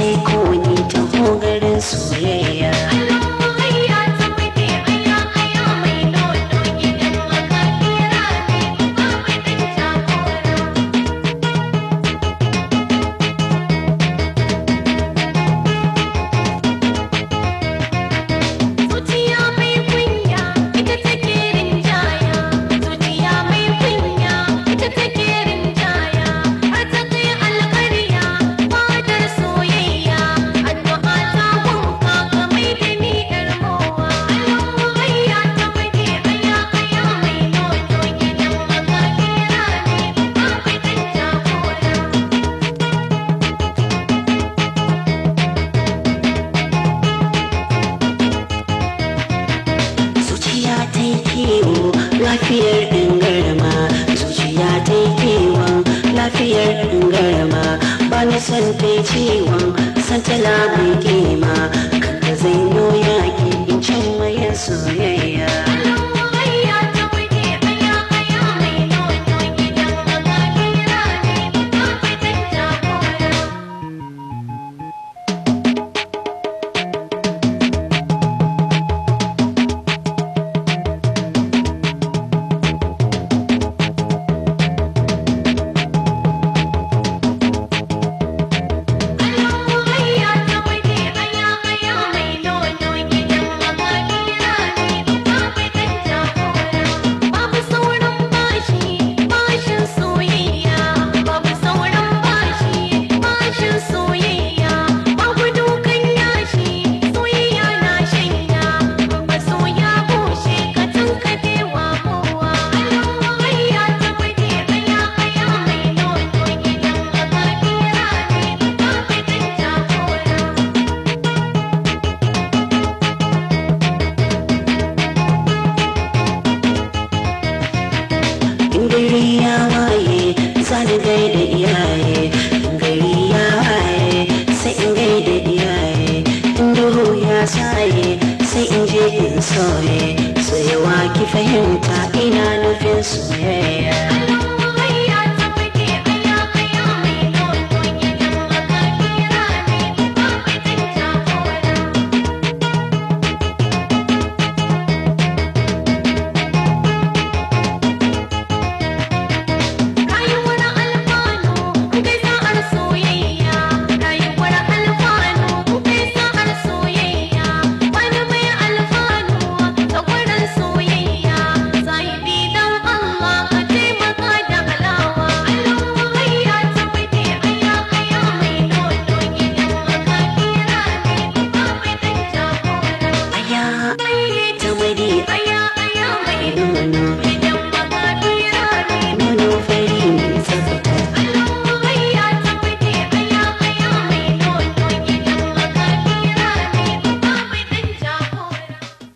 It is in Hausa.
Sai ko ni taho garin soyayya. Hayya ta muke aya aya mai nono gidan makafi rami babu ɗan jagora. Zuciya mai kunya ita take rinjaya, zuciya mai kunya ita take rinjaya, har ta kai alƙarya fadar soyayya, addu'a ta wanka ka mai da ni ƴar mowa. Hayya ta muke aya aya mai nono gidan makafi rami babu ɗan jagora. Zuciya ta yi kiwo lafiyar ingarma, zuciya ta yi kiwon lafiyar ingarma, ba ni son ta yi ciwon santala mai kima.